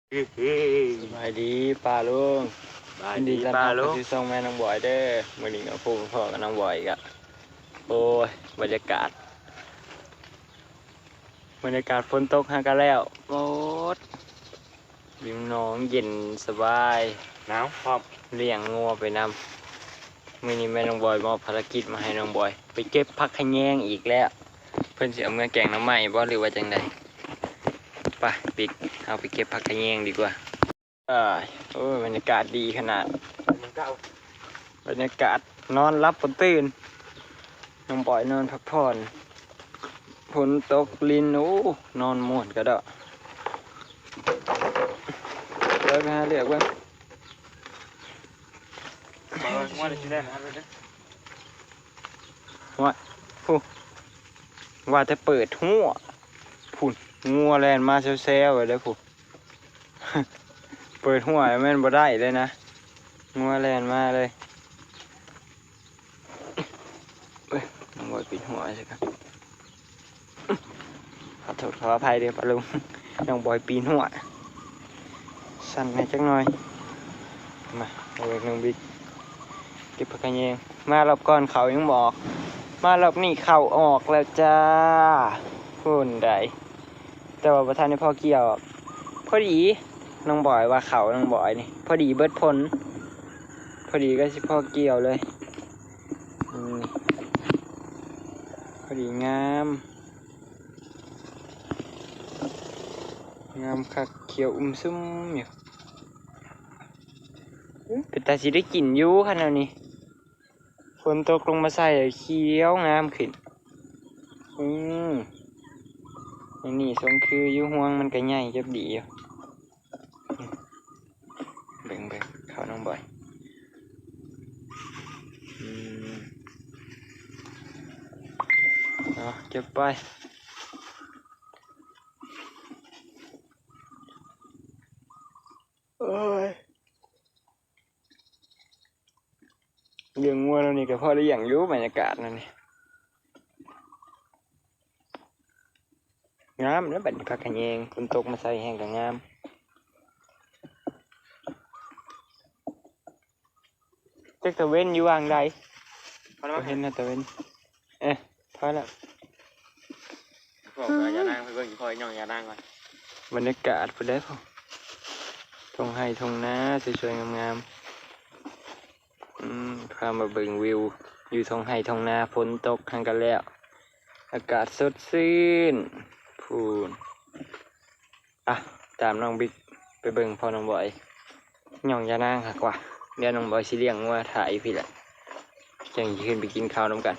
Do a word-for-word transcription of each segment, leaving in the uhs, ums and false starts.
สบายดีป้าลุง สบายดี ยินดีต้อนรับ ป้าลุง เข้าสู่ช่องแม่น้องบอยเด้อ มื้อนี้ก็พบกับน้องบอยอีกอะ โอ้ย บรรยากาศ บรรยากาศฝนตกหากันแล้ว โอ๊ด ริมหนองเย็นสบาย หนาวพร้อม เลี้ยงงัวไปนำ มื้อนี้แม่น้องบอยมอบภารกิจมาให้น้องบอย ไปเก็บผักขะแยงอีกแล้ว เพิ่นสิเอาเมือแกงหน่อไม้บ่ หรือว่าจั่งใด ไป ปิ๊ก เอาไปเก็บผักขะแยงดีกว่า เอ้ย โอ้ย บรรยากาศดีขนาด บรรยากาศนอนหลับบ่ตื่น น้องบอยนอนพักผ่อน ฝนตกลิน โอ้ นอนม่วนกะเดาะ เดี๋ยวไปหาเลือกเบิ่ง มาว่าสิได้นะ ว่า ผู้ ว่าแต่เปิดหัว พุ้น งัวแล่นมาแซวๆ ไว้เลยพุ้น เปิดหัวแม่นบ่ได้เลยนะ งัวแล่นมาเลย เอ้ย น้องบอยปิดหัวซะก่อน ขอโทษขออภัยเด้อป้าลุง น้องบอยปีนหัว สั่นแหน่จักหน่อย มา เอาเบิ่งน้องบิ๊ก เก็บผักขะแยง มารอบก่อนเขายังบ่ออก มารอบนี้เขาออกแล้วจ้า พุ้นใด แต่ว่าบ่ทันได้พอเกี่ยว พอดี น้องบอยว่าเขาน้องบอยนี่ พอดีเบิดผล พอดีก็สิพอเกี่ยวเลย อืม พอดีงาม งามคัก เขียวอุ้มซุ่มอยู่ อื้อ เป็นตาสิได้กินอยู่คันแนวนี้ ฝนตกลงมาใส่เขียวงามขึ้น อืม อันนี้ทรงคืออยู่ ฮวงมันก็ใหญ่จับดีอยู่ เบิ่ง เบิ่ง เขาน้องบอย อืม เอา เก็บไป โอ้ย เลี้ยงงัวแล้วนี่ก็พอได้เลี้ยงอยู่ บรรยากาศนั่นนี่ งามแล้วบัดนี้ ผักขะแยง ฝนตกมาใส่แฮงก็งาม จักตะเวนอยู่วางใด พอแล้ว บ่เห็นนะตะเวน เอ๊ะ พอแล้ว พวกเอายานางไปเบิ่ง พ่อย่องยานางก่อน บรรยากาศพุ้นเด้อ ท่งไฮ่ท่งนาสวยๆงามๆ อืม พามาเบิ่งวิว อยู่ท่งไฮ่ท่งนา ฝนตกหั้นกันแล้ว อากาศสดชื่น พู้น อ่ะ ตามน้องบิ๊กไปเบิ่งพ่อน้องบอย ย่องยานางคักว่า เดี๋ยวน้องบอยสิเลี้ยงงัวถ่าอยู่พี้แหละ จั่งสิขึ้นไปกินข้าวนำกัน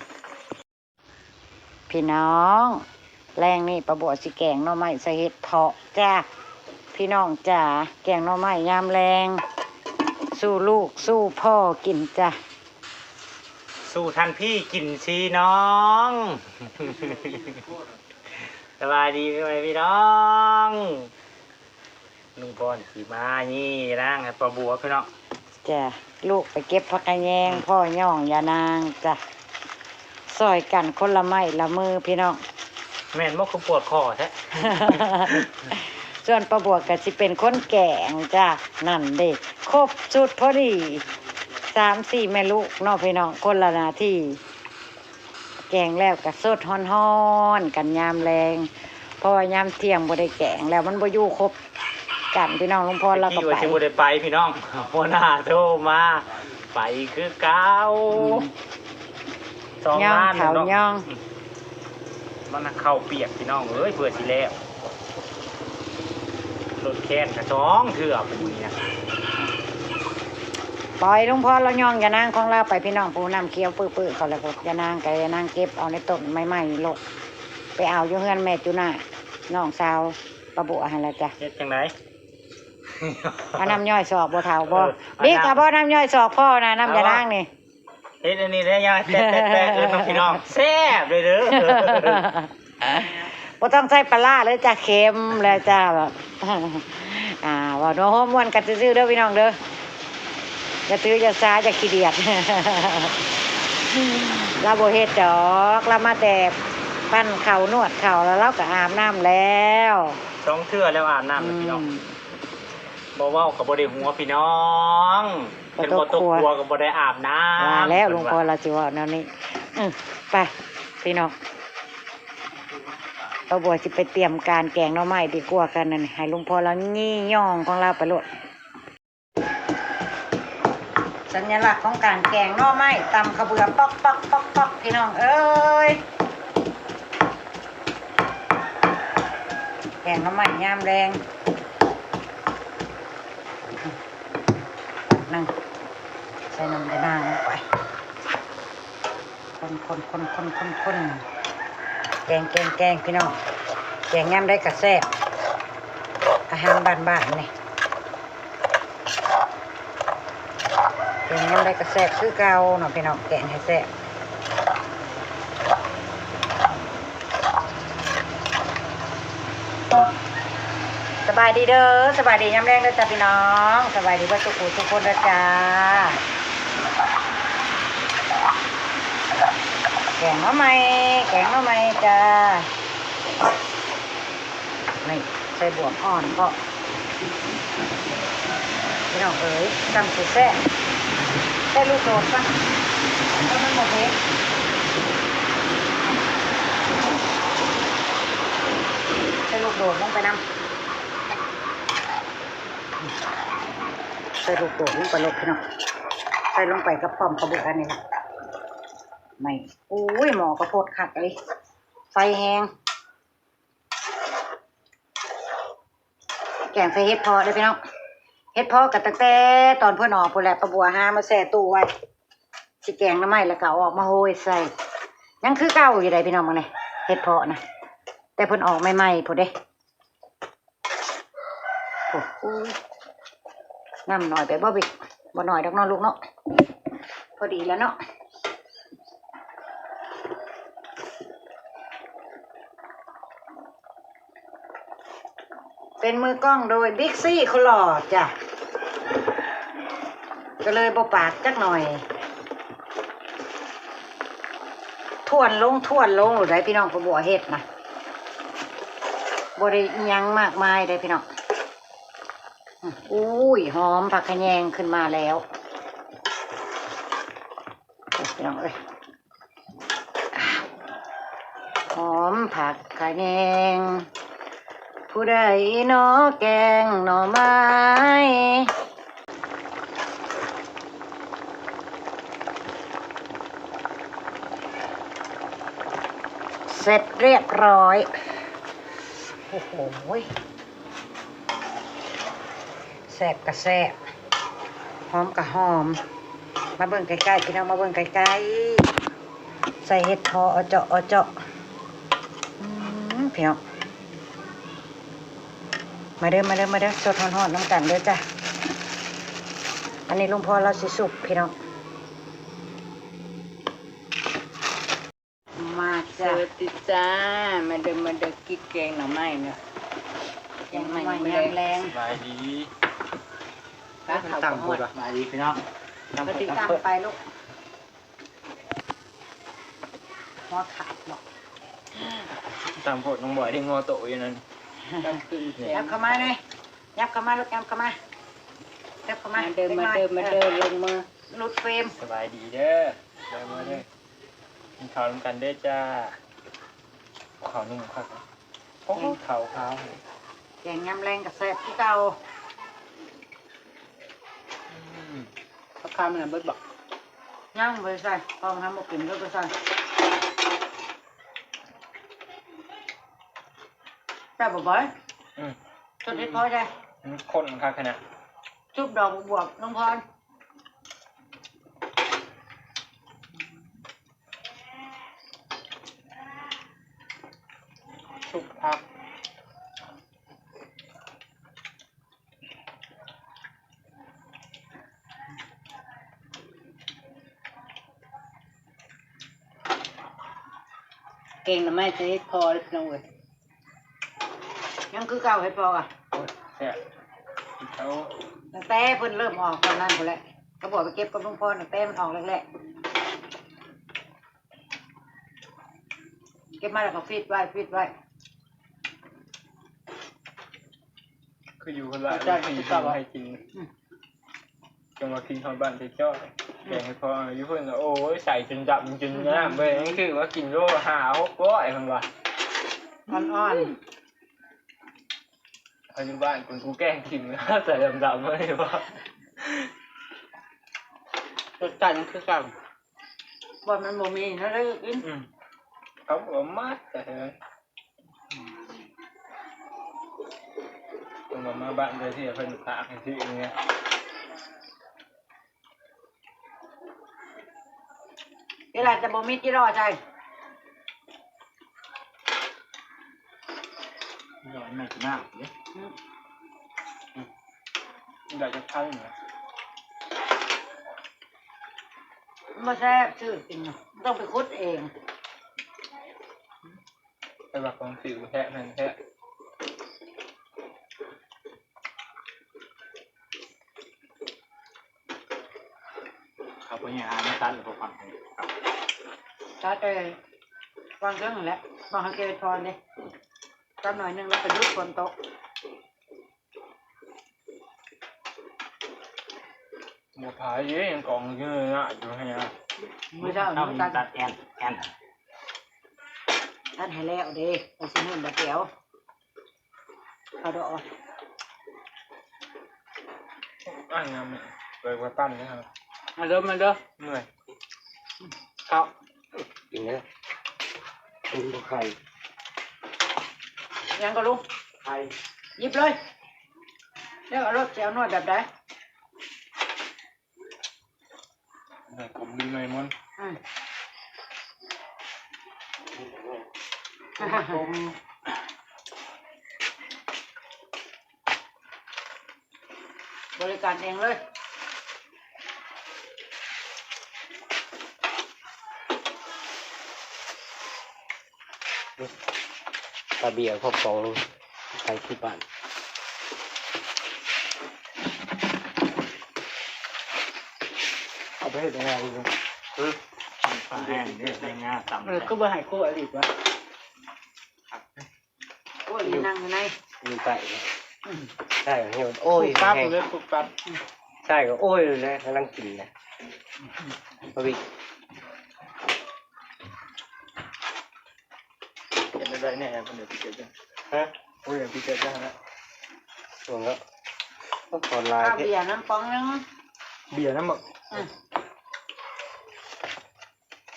พี่น้อง แลงนี่ป้าบัวสิแกงหน่อไม้ใส่เห็ดเผาะจ้า พี่น้องจ๋า แกงหน่อไม้ยามแลง สู่ลูกสู่พ่อกินจ้า สู่ท่านพี่กินสิน้อง สบายดีพี่น้อง ลุงพรสิมานี่ล้างให้ป้าบัวพี่น้อง จ้ะ ลูกไปเก็บผักขะแยง อืม พ่อย่องยานางจ้ะ ซ่อยกันคนละไม้ละมือพี่น้อง แม่นบ่ คือปวดคอแท้ ส่วนป้าบัวก็สิเป็นคนแกงจ้ะ นั่นเด้ ครบชุดพอดี สามสี่แม่ลูกเนาะพี่น้อง คนละหน้าที่ แกงแล้วก็สดฮ้อนๆกันยามแลง เพราะว่ายามเที่ยงบ่ได้แกงแล้วมันบ่อยู่ครบกันพี่น้อง ลุงพรเราก็ไป ตะกี้ว่าสิบ่ได้ไปพี่น้อง หัวหน้าโทรมา ไปคือเก่า อืม สอง ย่อง ล้าน เถา เนาะ ย่อง มันน่ะเข้าเปียกพี่น้องเอ้ย เพื่อสิแล้ว รถแคนกะสองเทื่อเป็นนี่นะ ปล่อยลุงพรเราย่องยานางของเราไปพี่น้อง ผู้น้ำเขียวปื้อๆเขาแล้วพุ้น ยานางก็ยานางเก็บเอาในต้นไม้ๆโลด ไปเอาอยู่เฮือนแม่จุนา น้องสาวป้าบัวหั่นล่ะจ้ะ เฮ็ดจั่งใด เอาน้ำย่อยสอกบ่เฒ่าบ่ เออ บิ๊ก เอาน้ำ เอาบ่น้ำย่อยสอกพ่อนะ น้ำยานางนี่ เฮ็ดอันนี้ได้ยายแตะๆๆเออน้องพี่น้อง แซ่บเลยเด้อ บ่ต้องใส่ปลาร้าเลยจ้ะ เค็มแล้วจ้ะ แบบ อ่า เว้านัวหัวม่วนกันซื่อๆเด้อพี่น้องเด้อ อย่าถืออย่าสาอย่าขี้เดียด ลาวบ่เฮ็ดดอก ลาวมาแต่ปั้นข้าวนวดข้าว แล้วลาวก็อาบน้ำแล้ว สองเทื่อแล้วอาบน้ำแล้วพี่น้อง อืม บ่เว้าก็บ่ได้หัวพี่น้อง บ่ตกครัว เพิ่นบ่ตกครัวก็บ่ได้อาบน้ำ ว่าแล้วลุงพลเราสิเว้าแนวนี้ อืม ไป พี่น้อง ป้าบัวสิไปเตรียมการแกงหน่อไม้ดีกว่ากันนั่น ให้ลุงพลเรายี่ย่องของเราไปโลด สัญลักษณ์ของการแกงหน่อไม้ ตำข้าวเบือ ป๊อกป๊อกป๊อกป๊อก พี่น้องเอ้ย แกงหน่อไม้ยามแลง หนึ่ง ใส่น้ำยานางลงไป คนคนคนคนคนคน แกงแกงแกงพี่น้อง แกงยามใดก็แซ่บ อาหารบ้านๆนี่ แกงยามใดก็แซ่บคือเก่าเนาะพี่น้อง แกงให้แซ่บ สบายดีเด้อ สบายดียามแลงเด้อจ้าพี่น้อง สบายดีเบิดทุกผู้ทุกคนเด้อจ้า แกงหน่อไม้ แกงหน่อไม้จ้า นี่ ใส่บวบอ่อนก็ พี่น้องเอ๋ย ตำสุดแซ่บ ใส่ลูกโดดก่อน เพราะมันบ่เผ็ด ใส่ลูกโดดลงไปนำ ใส่ลูกโดดลงไปเลยพี่น้อง ใส่ลงไปกับพร้อมข้าวเบืออันนี้นะ ไม่ โอ้ย หม้อกระโพดคักเลย ไฟแฮง แกงใส่เห็ดเผาะเด้อพี่น้อง เห็ดเผาะก็ตั้งแต่ตอนเพิ่นออกพู้นแหละ ป้าบัวหามาแช่ตู้ไว้ สิแกงหน่อไม้แล้วก็เอาออกมาโฮยใส่ ยังคือเก่าอยู่เด้พี่น้อง มื้อนี้ เห็ดเผาะนะ แต่เพิ่นออกใหม่ๆพู้นเด้ โอ้โห น้ำน้อยไปบ่บิ๊ก บ่น้อยดอกเนาะลูกเนาะ พอดีแล้วเนาะ เป็นมือกล้องโดยบิ๊กซี่คนหล่อจ้ะ ก็เลยบ่ปากจักหน่อย ถ้วนลง ถ้วนลงได้พี่น้อง ป้าบัวเฮ็ดนะ บ่ได้อิหยังมากมายได้พี่น้อง อุ้ย หอมผักขะแยงขึ้นมาแล้ว โอ้ย พี่น้องเอ้ย หอมผักขะแยง ผู้ใดหนอแกงหน่อไม้ เสร็จเรียบร้อย โอ้โห แซ่บก็แซ่บ หอมก็หอม มาเบิ่งใกล้ๆ พี่น้อง มาเบิ่งใกล้ๆ ใส่เห็ดเผาะ เอาเจาะ เอาเจาะ อืม พี่น้อง มาเด้อ มาเด้อ มาเด้อ สดฮ้อนๆ นำกันเด้อจ้ะ อันนี้ลุงพลเราสิสุกพี่น้อง มาจ้ะ สวัสดีจ้า มาเด้อ มาเด้อ กินแกงหน่อไม้เนาะ แกงหน่อไม้ยามแลง สบายดี ตำพุดว่ะ สบายดีพี่น้อง ตำพุด ตำพุด ตำไปลูก หัวขาดเนาะ ตำพุดน้องบอยได้งอโตอยู่นั่น ยับเข้ามาเลย ยับเข้ามาลูก ยับเข้ามา ยับเข้ามา มาเด้อ เล็กน้อย มาเด้อ มาเด้อ เออ ลงมือ หลุดเฟรม สบายดีเด้อ เด้อ มาเด้อ กินข้าวนำกันเด้อจ้า ข้าวนุ่มคัก โอ้ แกง ข้าวขาว แกงยามแลงก็แซ่บคือเก่า อืม ผักคามันนะเบิดบ่ ยังบ่ได้ใส่ พอมันทำบ่กินก็บ่ใส่ แซ่บบ่บอย อืม สดเห็ดเผาะได้ อืม ข้นคักขนาด ซุปดอกบวบ น้องพร ซุปผัก แกงหน่อไม้ใส่เห็ดเผาะเลยพี่น้องเอ้ย ยังคือเก่าเห็ดเผาะอ่ะ โอ้ย แซ่บ เอา ตั้งแต่เพิ่นเริ่มออกตอนนั้นพู้นแหละ ก็บอกไปเก็บกับลุงพรตั้งแต่มันออกแรกๆ เก็บมาแล้วก็ฟีดไว้ ฟีดไว้ คืออยู่คนละ ใช่ ที่ ที่ ทำให้กิน อืม จังหวะกินฮอดบ้านเจ้า แกงให้พ่ออยู่เพิ่นน่ะ โอ้ย ใส่จนดำจนน้ำเว้ย นี่คือว่ากินโลห้าหกร้อย เพิ่นว่า อ่อนๆ ปัจจุบันกู กูแกงกิน ใส่ดำๆ เลยว่า รสชาติมันคือกัน บ่ มันบ่มีนะ แล้วก็กิน อืม เขาบอกว่ามาแต่ เพิ่นว่ามาบ้านเจ้าที่เพิ่นฝากให้ซื้ออย่างเงี้ย เวลาจะบ่มีจิรอใช่ รอไม่กินน้ำเนี่ย อืม อืม อยากจะพันเหรอ มันบ่แซ่บ ซื้อกินน่ะ ต้องไปขุดเอง แต่ว่าของสิวแท้แม่นแท้ เขาไปหามาตัดหรือเปล่าครับ ตัดแต่วางเครื่องนั่นแหละ วางให้เกทอนเลย ตัดหน่อยหนึ่งแล้วไปหยุดฝนตก บ่พายเด้ ยังกองอยู่นะ อยู่ให้นะ มื้อเช้านี้ตัด ตัดแอน แอน ตัดให้แล้วเด้ ไปซื้อเงินบาทเดียว เอาดอก อ่ะ งามเลย ไปว่าตั้นนะครับ มาเด้อ มาเด้อ เมื่อย ครับ กินเด้อ กินบ่ไข่ ยังก็ลูก ไข่ หยิบเลย เลือกเอารส จะเอาหน่วยแบบใด หน่วยขมหรือหน่วยมัน อืม ขม บริการเองเลย ปลาเบียร์ครอบกองหนึ่ง ไปที่บ้าน เอาไปเฮ็ดอะไรอีกวะ อืม ปลาแห้งเนี่ย ในงาตำ เออ ก็บ่ให้คู่อริวะ โอ้ย นั่งอยู่ใน อยู่ใกล้ อืม ใช่ โอ้ย ปุ๊บปั๊บ แห้ง เลย ปุ๊บปั๊บ ใช่ ก็โอ้ยเลยนะ กำลังกินนะ พอดี เก็บได้ไหมเนี่ย เดี๋ยวพี่เก็บด้วย ฮะ โอ้ย เดี๋ยวพี่เก็บได้นะ ส่วนก็ ก็ขอไลน์ เอาเบียร์น้ำป๋องนึง เบียร์น้ำหมด อืม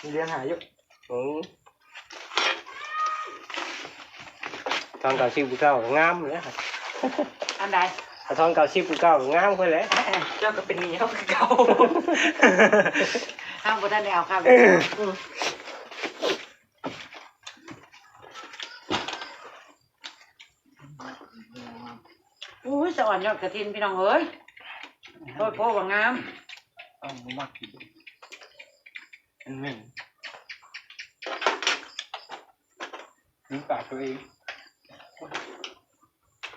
มีเลี้ยงหาอยู่ อืม ทองเก่าสิบเก้าก็งามเลย อันใด ทองเก่าสิบเก้าก็งามกว่าแหละ เจ้าก็เป็นหนี้เขาคือเก่า เอาบ่ทันได้เอาค่ะ อืม อุ้ย สะออนยอดกระถินพี่น้องเอ้ย โคตรโพว่างาม เอ้า บ่มักกิน มันเหม็น กินปากตัวเอง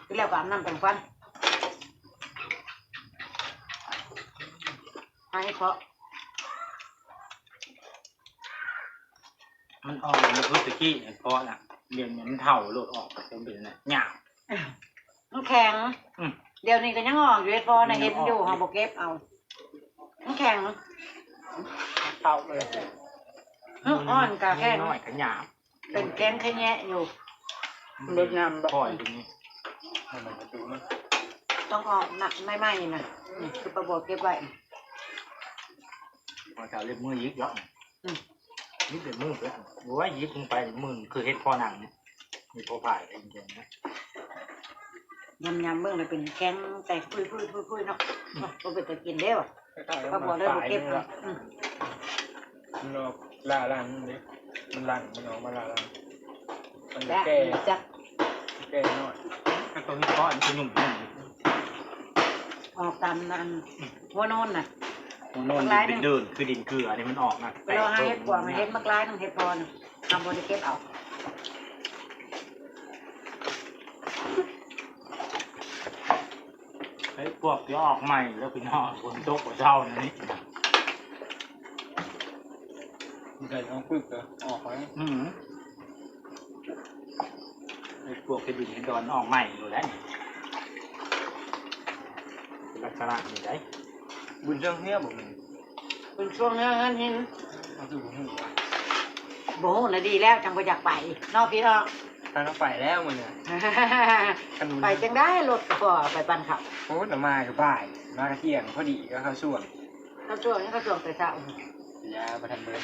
ที่แล้วก็อาบน้ำแปรงฟัน ให้เพาะ มันออกมาคือตะกี้เนี่ย เพราะน่ะ เดี๋ยวนี้มันเฒ่าโลดออก จนเป็นน่ะ หยาบ มันแข็ง อืม เดี๋ยวนี้ก็ยังออกอยู่ เห็ดเพาะน่ะ มันยังออก เห็นอยู่ เฮาบ่เก็บเอา มันแข็ง เฒ่าเลย เออ อ่อนกะแข็ง น้อยกะหยาบ เป็นแข็งขะแยะอยู่ เบิดน้ำบ่ ปล่อยตรงนี้ ให้มันกระดูกมัน ต้องออกหนักใหม่ๆน่ะ นี่คือปลาบัวเก็บไว้ พอจะเล็บมือยิกเนาะ อืม ยิบเล็บมือไป โอ้ย ยิบลงไปมือคือเห็ดเพาะหนังเนี่ย เห็ดเพาะผ่ายอะไรอย่างเงี้ยนะ ยำๆเบิ่งแล้วเป็นแข็งแตกปุยๆๆๆเนาะ อืม บ่เป็นตากินเด้อ คล้ายๆ ปลาบัวเลยบ่เก็บ มัน เอา อืม มันออกล่าหลังนี่ มันหลัง มันออกมาล่าหลัง มันจะ และ แก่ จัก แก่น้อย ถ้าตัวนี้เพาะมันจะหนุ่มๆ ออกตามนั่น หัวโนนน่ะ หัวโนน บักหลายหนึ่ง เป็นเดิน คือดินเกลือ อันนี้มันออกนะ ไปรอหาเห็ดปวกมา เห็ดบักหลายหนึ่ง เห็ดเพาะน่ะ ทำบ่ได้เก็บเอา เฮ้ย ปวกจะออกใหม่แล้วพี่น้อง ฝนตกกว่าเช้านี่ มันก็ต้องปึกเหรอ ออกไป อืม ไอ้ปวกกระดิ่งดอนออกใหม่อยู่แล้ว ลักษณะนี่ได้ บุญเชิงเฮือบ่แม่น บุญเชิงเฮือเฮือนหิน มันคือบ่ฮู้วะ บ่ฮู้น่ะดีแล้ว จังบ่อยากไปเนาะพี่เนาะ ถ้าต้องไปแล้วมื้อนี้ คัน ไปจังได้ รถก็พอไปปั่นข้าว โอ้ แต่มาก็บ่าย มากะเที่ยงพอดีก็เข้าช่วง เข้าช่วงนี่เข้าช่วงแต่เช้า อย่าบ่ทันเบิ่ง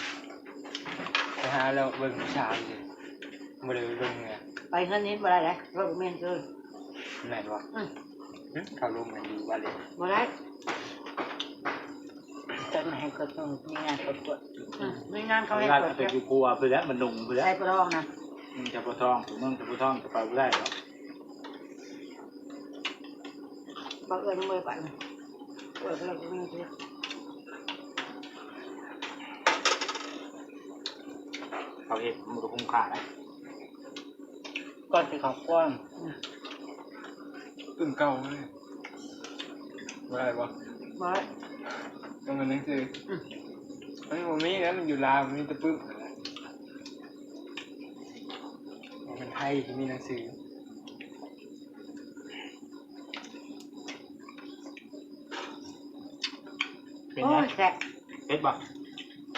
ไปหาแล้วเบิ่งผู้สาวอยู่ บ่ได้ไปเบิ่งเลย ไปเฮือนหินบ่ได้เด้ รถบ่แม่นเกิน แม่นบ่ อืม หึ เขาลมกันอยู่บ้านเลย บ่ได้ จักไหนก็ต้องมีงานประกวด อืม มีงานเขาให้ เขา ประกวด ไปอยู่ครัวไปแล้วมันนุ่งไปแล้ว ใส่ปลาทองนะ อืม จะปลาทอง เมืองจะปลาทองจะไปบ่ได้หรอก บังเอิญเมื่อยไป เปิดแล้วก็ไม่รู้ เขาเฮ็ดมันก็คุ้มค่านะ ก่อนสิเขากว้าง อืม ตึงเก่าเลย บ่ได้บ่ บ่ได้ ต้องเป็นหนังสือ อืม อันนี้บ่มีนะ มันอยู่ลาว มันมีแต่ปึ้ม มันเป็นไทยที่มีหนังสือ เป็นไง โอ้ย แซ่บ เผ็ดบ่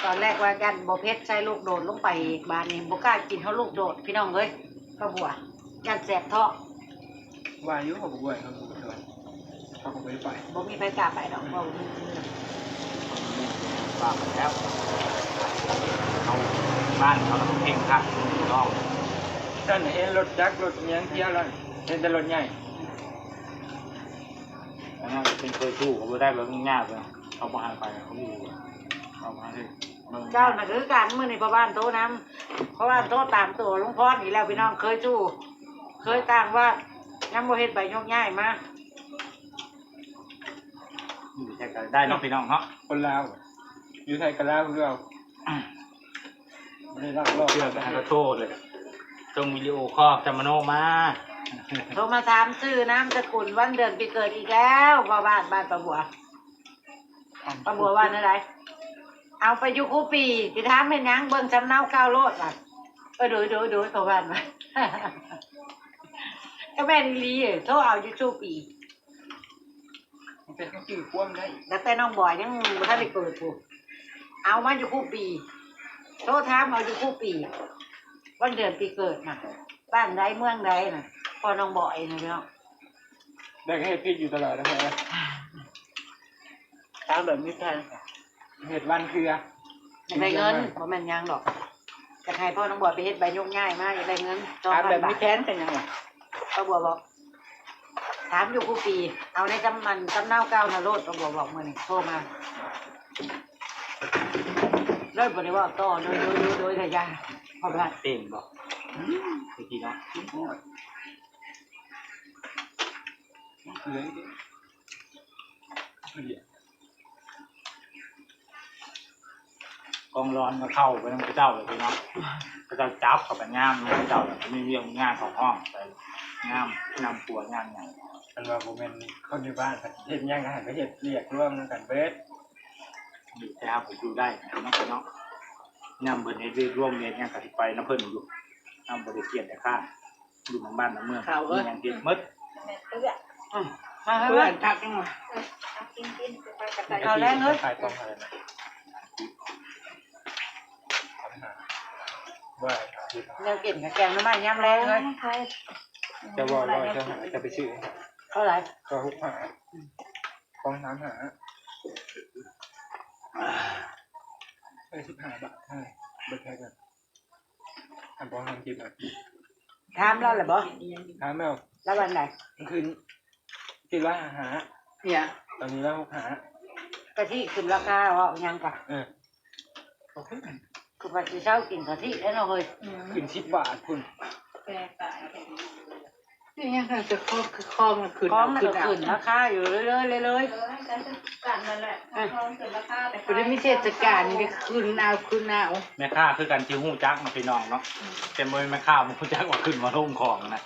ตอนแรกว่าย่านบ่เผ็ด ใส่ลูกโดดลงไปอีก บาดนี้บ่กล้ากินเฮาลูกโดด พี่น้องเอ้ย ป้าบัว ย่านแสบท้อง ว่าอยู่เขาบ่ไหว เขาบ่ไหว เขาก็บ่ได้ไป บ่มีไผกล้าไปดอก บ่มี ป้าไปแล้ว เขาบ้านเขาต้องเข่งครัด น้อง ท่านเห็นรถจักรรถเมียงเที่ยวแล้ว เห็นแต่รถใหญ่ อันนั้นเป็นเคยสู้เขาบ่ได้ แบบง่ายๆเลย เขาบ่ให้ไป เขาอยู่ เขาบ่ให้ เจ้าน่ะคือกัน มื้อนี้พ่อบ้านโทรนำ พ่อบ้านโทรตามตัวลุงพรอีกแล้วพี่น้อง เคยสู้ เคยต่างว่า ยังบ่เฮ็ดใบยกย้ายมา อยู่ไทยก็ได้เนาะพี่น้องเนาะ คนลาว อยู่ไทยกับลาวคือเก่า อ่ะ บ่ได้ลักลอบ เชื่อกันก็โทรเลย ส่งวิดีโอคอลจำมโนมา โทรมาถามชื่อนามสกุลวันเดือนปีเกิดอีกแล้ว พ่อบ้านบ้านป้าบัว ป้าบัวว่าแนวใด เอาไปอยู่คู่ปี สิถามแม่นหยัง เบิ่งสำเนาเก่าโลดว่ะ เออ โดย โดย โดย เขาว่ามา ก็แม่นอีหลี โทรเอาอยู่คู่ปี มันเป็นข้าวจืดพ่วงได้ ตั้งแต่น้องบอยยังบ่ทันได้เกิดพู้น เอามาอยู่คู่ปี โทรถามเอาอยู่คู่ปี วันเดือนปีเกิดน่ะ บ้านใดเมืองใดน่ะ พ่อน้องบอยน่ะเนาะ ได้ก็เฮ็ดผิดอยู่ตลอดนะเฮ้ย ถามแบบมีแผน เฮ็ดวันคือ อยากได้เงิน บ่แม่นหยังดอก อยากให้พ่อน้องบอยไปเฮ็ดใบยกย้ายมา อยากได้เงิน ถามแบบมีแผนเป็นหยังล่ะ ป้าบัวบอก ถามอยู่คู่ปี เอาในจำมันจำเนาเก่านะโลด ป้าบัวบอกมื้อนี้ โทรมา เลยบ่ได้เว้าต่อ โดย โดย โดย โดย ขยะ เพราะว่า เต็มบ่ อืม ไปกินเนาะ เหลืออีก กองร้อนก็เข้าไปนำพระเจ้าเลยพี่น้อง พระเจ้าจับเข้าไปงามนำพระเจ้าเลย มีเวียกมีงานเข้าห้องไปงาม นำครัวงานใหญ่ อันว่าบ่แม่นคนอยู่บ้านเฮ็ดหยังก็ให้ไปเฮ็ดเวียกร่วมนำกันเบิด อยู่แต่หาผมอยู่ได้นะพี่น้องเนาะ ยามเพิ่นเฮ็ดเวียกร่วมเฮ็ดหยังก็สิไปนำเพิ่นอยู่ นำบ่ได้เกียจแต่ข้าน อยู่นำบ้านนำเมือง เขาเอ้ย มีหยังเฮ็ดหมด แม่นเตื้อ อืม มา เพื่อนทักยังวะ เออ เอากินกิน ไปไปกระต่าย เอาแล้วเนอะ ขายของอะไรนะ ว่า แนวกินกับแกงหน่อไม้ยามแลงเลย จะว่าร้อยเท่าไหร่ จะไปซื้อ เท่าไหร่ ก็หกห้า ของสามห้า ได้สิบห้าบาท ใช่ เบิดแพ็คอะ อันปองทำกินอะ ถามลาวแล้วบ่ ถามแล้ว ลาวว่าได๋ มันขึ้น คิดว่าห้า เนี่ย ตอนนี้ลาวหกห้า กะทิขึ้นราคา เว้าหยังกะ เออ ก็คือกัน คือว่าสิเซากินกะทิแล้วเนาะเฮ้ย อืม ขึ้นสิบบาทพุ้น แปดบาท นี่ยังไงจะคอคือคอมันขึ้น ของมันก็ เอาขึ้น ขึ้นราคาอยู่เรื่อยๆ เรื่อยๆ เออ นั่นก็คือกันนั่นแหละ อ่ะ ของขึ้นราคา แต่ บ่ได้มีเทศกาลนี่ขึ้นเอา ขึ้นเอา แม่ค้าคือกันที่ฮู้จักเนาะพี่น้องเนาะ อืม แต่บ่แม่นแม่ค้าบ่ฮู้จักว่าขึ้นมาลงของนะ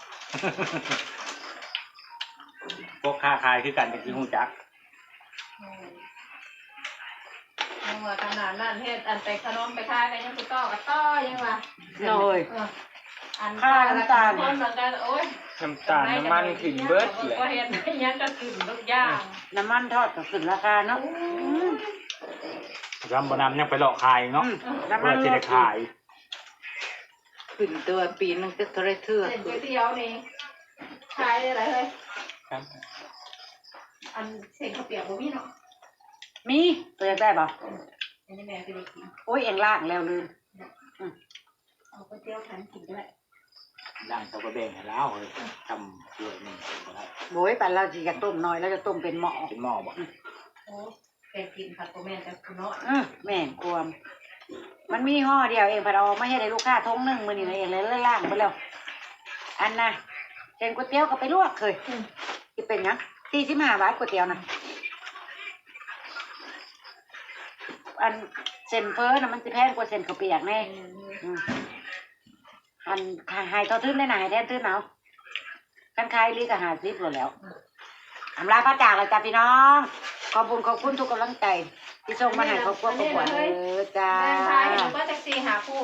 พวกค้าขายคือกันที่ฮู้จัก อืม ยังว่าขนาดนั้นเฮ็ดอันไปขนมไปขายก็ยังไปต่อก็ต่อยังว่า โดย เออ อันค่าน้ำตาล คนมันก็โอ้ย น้ำตาลน้ำมันขึ้นเบิดเลย ก็เห็นยังก็ขึ้นทุกอย่าง น้ำมันทอดก็ขึ้นราคาเนาะ รำบนำยังไปหลอกขายเนาะ อืมน้ำมัน เพื่อที่ได้ขาย ขึ้นตัวปีนึงก็เท่าไรเทื่อ เส้นก๋วยเตี๋ยวนี่ขายอะไรเลยอันเส้นข้าวเปียกบ่มีเนาะ มีตัวอยากได้บ่ อันนี้แม่ไปได้กิน โอ้ยเองล่างแล้วลืม เอาก๋วยเตี๋ยวฉันกินก็ได้ ด่างเขาก็แบ่งให้แล้วเลยทำเกลือหนึ่งก็ได้ โอ้ยปันเราสิอยากต้มน้อยแล้วจะต้มเป็นหม้อ เป็นหม้อบ่ โอ้แต่กินผัดก็แม่นแต่คุณน้อย อืมแม่นความ มันมีห่อเดียวเองพัดเอามาให้ได้ลูกค้าทงหนึ่งมื้อนี้นะเองเลยล่างไปแล้ว อันน่ะเส้นก๋วยเตี๋ยวก็ไปลวกเคยที่เป็นหยังสี่สิบห้าบาทก๋วยเตี๋ยวนะอันเส้นเฟ้อนะมันจะแพงกว่าเส้นข้าวเปียกแน่อืมอันหายเท่าทุนได้นะหายแทนทุนเอาคันขายลีก็หาสิบแล้ว อำลาพระจากแล้วจ้าพี่น้อง ขอบคุณขอบคุณทุกกำลังใจ ที่ส่งมาให้ครอบครัวประบวนเออจ้า แม่พายเห็นก็แท็กซี่หาผู้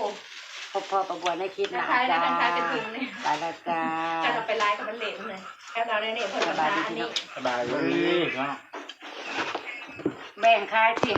พบพ่อประบวนในคลิปหน้า ขายแล้ว จ้า กันขายเป็นถุงนี่ ไปแล้วจ้า จะเอาไปไลฟ์กับมันเหลวเลยแค่เราได้เนี่ยเพิ่ม ส รา บาย คา ดี อัน พี่น้ นี้ อง สบายเลยเนาะ แบ่งขายสิ